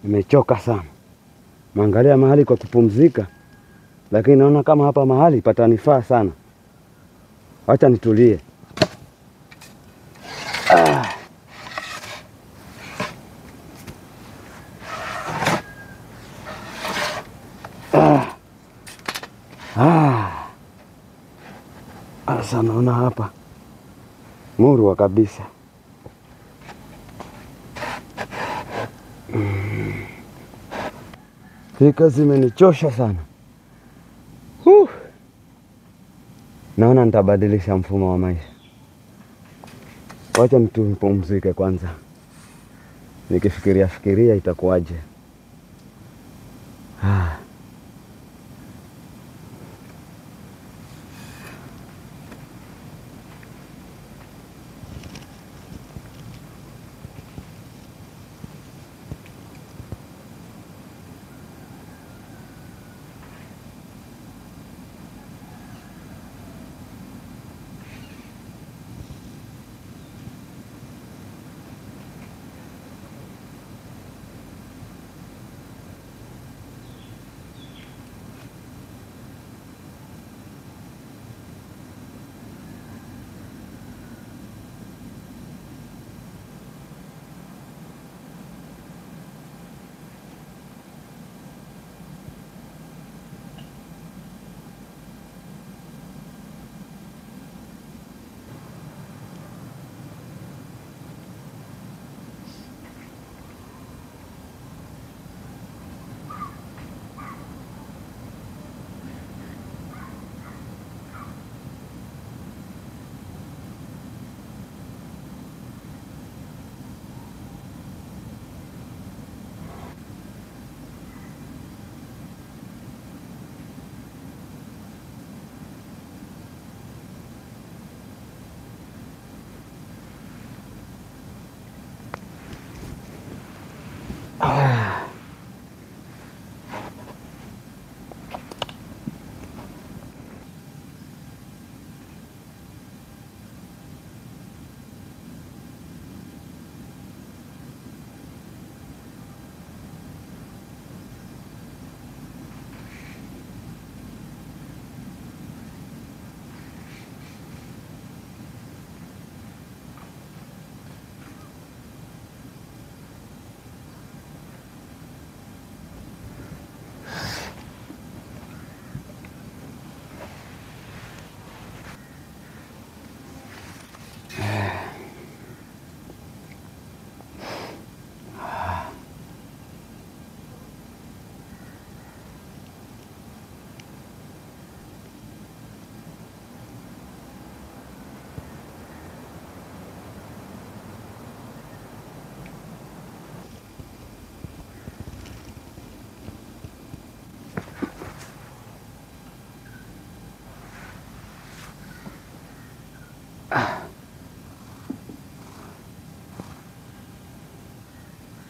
Nimechoka sana. Naangalia mahali kwa kupumzika, lakini naona kama hapa mahali patanifaa sana. Wacha nitulie. Sasa naona hapa murwa kabisa. Hii kazi imenichosha sana. Naona nitabadilisha mfumo wa maisha. Wacha nipumzike kwanza. Nikifikiria fikiria itakuwaje.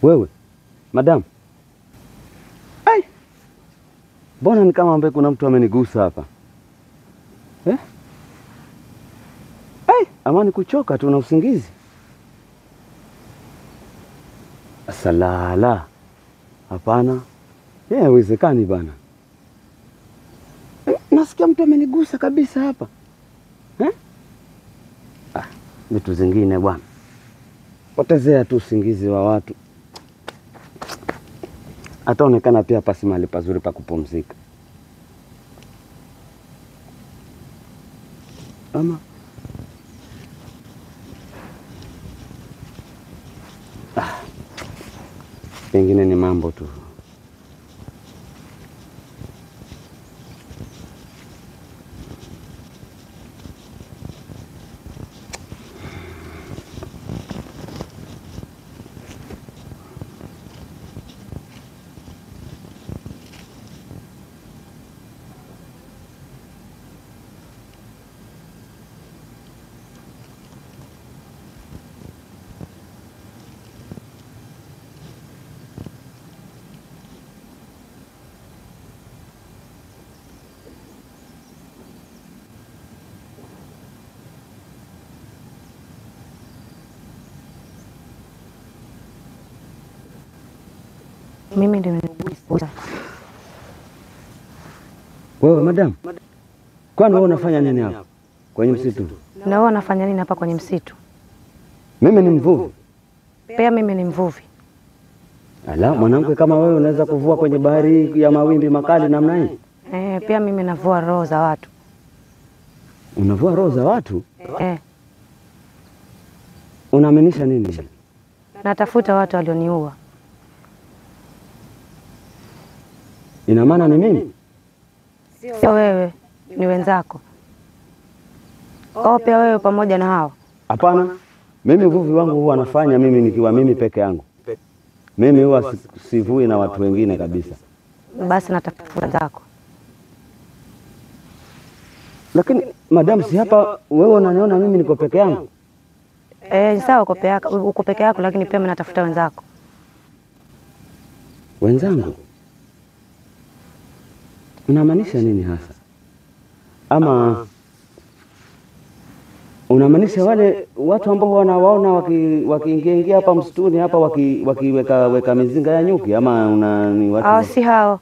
Wewe, madam. Ai. Mbona ni kama ambaye kuna mtu amenigusa hapa? Eh? Ai, amani kuchoka tu na usingizi. Asalala. Hapana. Yeye haiwezekani bana. Nasikia mtu amenigusa kabisa hapa. Eh? Ah, vitu zingine bwana. Potezea tu usingizi wa watu. Ataonekana pia pasi mahali pazuri pa kupumzika. Ama pengine ni mambo tu. Mimi ndio nimekugusa. Wewe madam, kwani wewe unafanya nini hapa kwenye msitu? Na wewe unafanya nini hapa kwenye msitu? Mimi ni mvuvi. Pia mimi ni mvuvi. Ala, mwanamke kama wewe unaweza kuvua kwenye bahari ya mawimbi makali namna hii? Pia mimi navua roho za watu. Unavua roho za watu? Unaaminisha nini? Natafuta watu walioniua. Ina maana ni mimi? Sio wewe, ni wenzako. Au pia wewe pamoja na hao? Hapana. Mimi uvuvi wangu huwa nafanya mimi nikiwa mimi peke yangu. Mimi huwa sivui na watu wengine kabisa. Basi natafuta wenzako. Lakini madam, si hapa wewe unaniona mimi niko peke yangu? Sawa, uko peke yako, lakini pia mimi natafuta wenzako. Wenzangu? Unamaanisha nini hasa? Ama unamaanisha wale watu ambao wanawaona wakiingia hapa msituni hapa wakiweka weka mizinga ya nyuki, ama una ni watu? Si hao.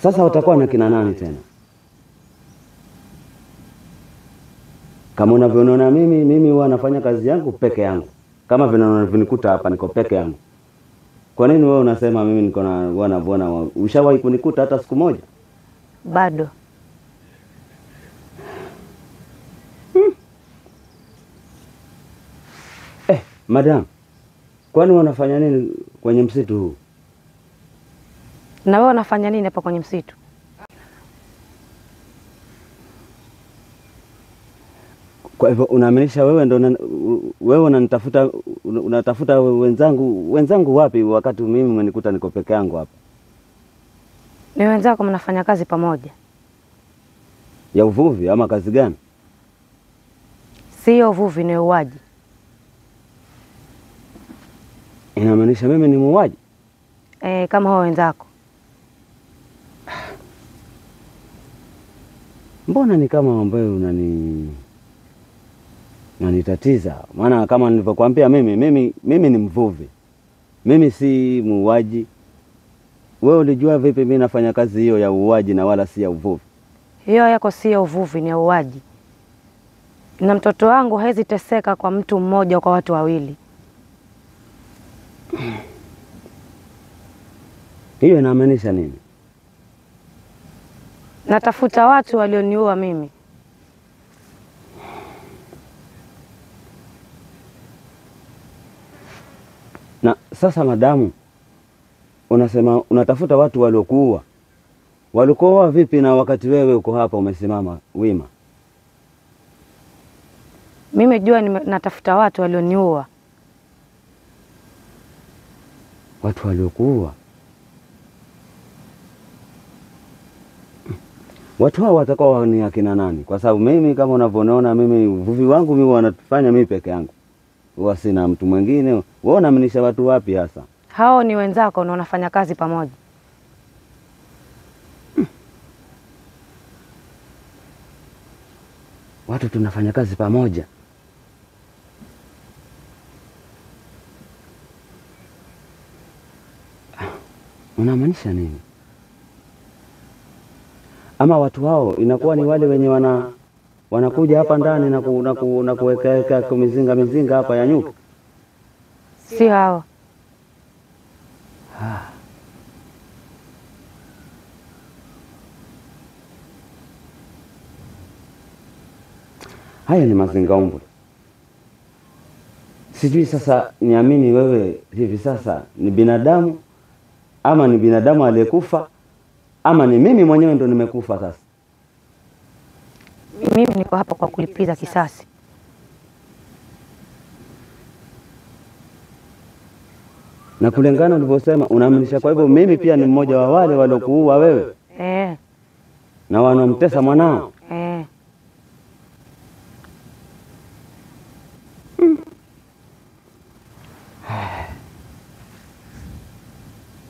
Sasa watakuwa na kina nani tena? Kama unavyoniona mimi huwa nafanya kazi yangu peke yangu. Kama vile unavyonikuta hapa niko peke yangu. Kwa nini wewe unasema mimi niko na bwana? Ushawahi kunikuta hata siku moja? Bado. Madam, kwani wanafanya nini kwenye msitu huu? Na wewe unafanya nini hapa kwenye msitu? Kwa hivyo unaaminisha wewe ndo wewe unanitafuta, unatafuta wenzangu wapi wakati mimi umenikuta niko peke yangu hapa? Ni wenzako mnafanya kazi pamoja. Ya uvuvi ama kazi gani? Sio uvuvi, ni uuaji. Inamaanisha mimi ni muuaji? Kama hao wenzako. Mbona ni kama ambayo unanitatiza? Maana kama nilivyokuambia mimi ni mvuvi. Mimi si muuaji. Wewe ulijua vipi mimi nafanya kazi hiyo ya uuaji na wala si ya uvuvi? Hiyo yako si ya uvuvi, ni ya uuaji. Na mtoto wangu hawezi teseka kwa mtu mmoja, kwa watu wawili. Hiyo inamaanisha nini? Natafuta watu walioniua mimi. Na sasa madamu, unasema unatafuta watu waliokuua. Walikuua vipi na wakati wewe uko hapa umesimama wima? Mimi jua natafuta watu walioniua. Watu waliokuua? Watu hao watakuwa ni akina nani? Kwa sababu mimi kama unavyoniona mimi uvuvi wangu mimi wanafanya mimi peke yangu. Huwa sina mtu mwingine. Wewe unaaminisha watu wapi hasa? Hao ni wenzako na wanafanya kazi pamoja. Watu tunafanya kazi pamoja. Unamaanisha nini? Ama watu hao inakuwa ni wale wenye wanakuja hapa ndani na kuweka mizinga hapa ya nyuki? Si hao. Haya ni mazingaombwe. Sijui sasa niamini wewe hivi sasa ni binadamu ama ni binadamu aliyekufa ama ni mimi mwenyewe ndo nimekufa sasa. Mimi niko hapa kwa kulipiza kisasi. Na kulingana ulivyosema unaaminisha kwa hivyo mimi pia ni mmoja wa wale waliokuua wewe. Na wanamtesa mwanao.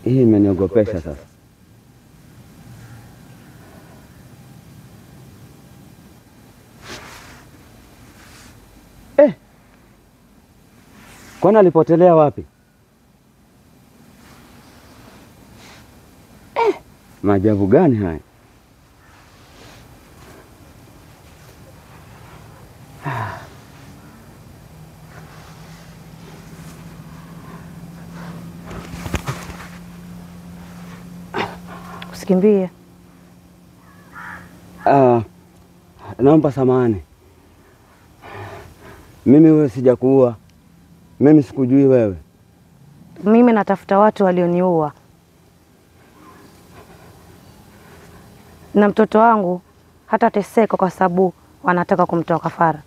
Hii imeniogopesha sasa. Kwani alipotelea wapi? Maajabu gani haya? Usikimbie. Naomba samahani. Mimi wewe sijakuua. Mimi sikujui wewe. Mimi natafuta watu walioniua. Na mtoto wangu hatateseka kwa sababu wanataka kumtoa kafara.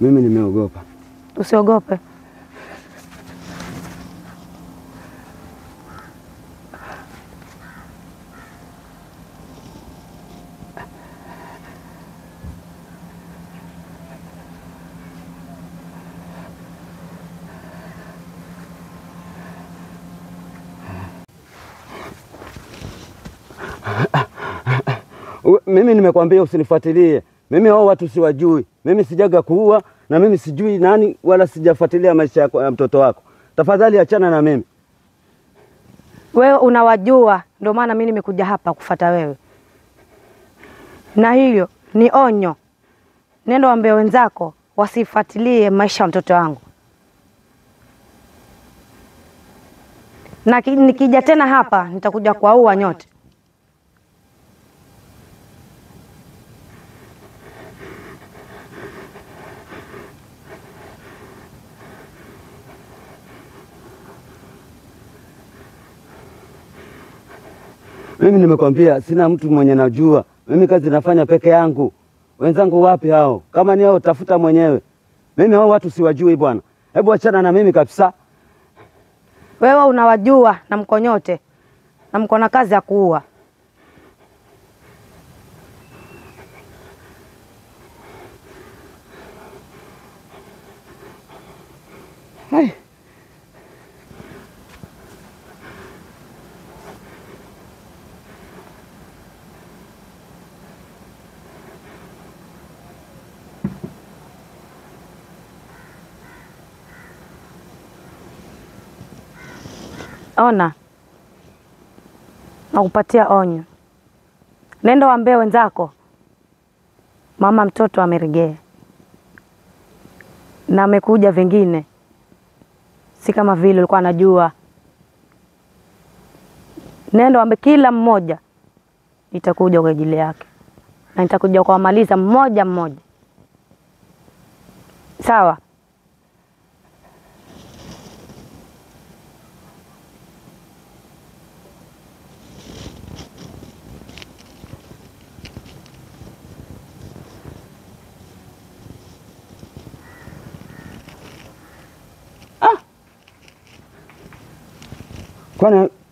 Mimi nimeogopa. Usiogope. Mimi nimekwambia usinifuatilie. Mimi hao watu siwajui. Mimi sijaga kuua na mimi sijui nani wala sijafuatilia maisha yako ya mtoto wako. Tafadhali achana na mimi. Wewe unawajua, ndio maana mimi nimekuja hapa kufuata wewe. Na hilo ni onyo. Nenda waambie wenzako wasifuatilie maisha ya mtoto wangu. Na nikija tena hapa nitakuja kuwaua nyote. Mimi nimekwambia sina mtu mwenye najua. Mimi kazi nafanya peke yangu. Wenzangu wapi hao? Kama ni hao tafuta mwenyewe. Mimi hao watu siwajui bwana. Hebu achana na mimi kabisa. Wewe unawajua na mko nyote. Na mko na kazi ya kuua. Hai. Ona, nakupatia onyo. Nenda waambie wenzako mama mtoto amerejea na amekuja vingine, si kama vile ulikuwa anajua. Nenda waambie kila mmoja nitakuja kwa ajili yake, na nitakuja kuwamaliza mmoja mmoja. Sawa?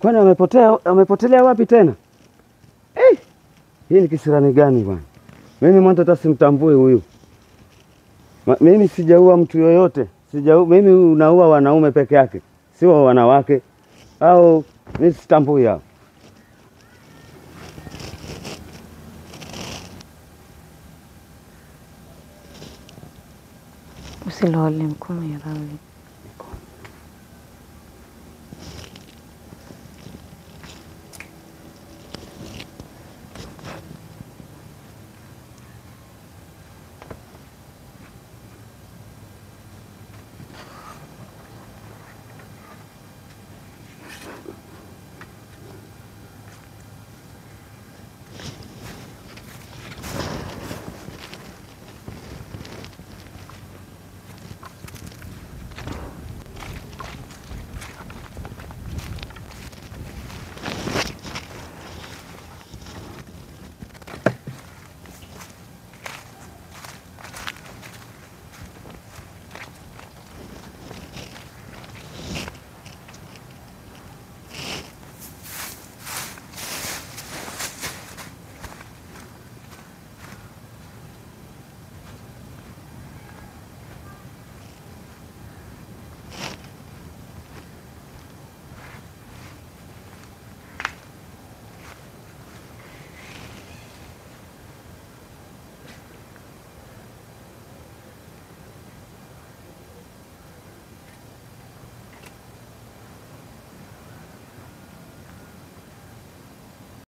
Kwani amepotelea wapi tena? Hii ni kisirani gani bwana? Mimi mwanzo hata simtambui huyu. Mimi sijaua mtu yoyote. Mimi unaua wanaume peke yake, sio wanawake. Au mimi sitambui hao. Usilole mkono ya rawi.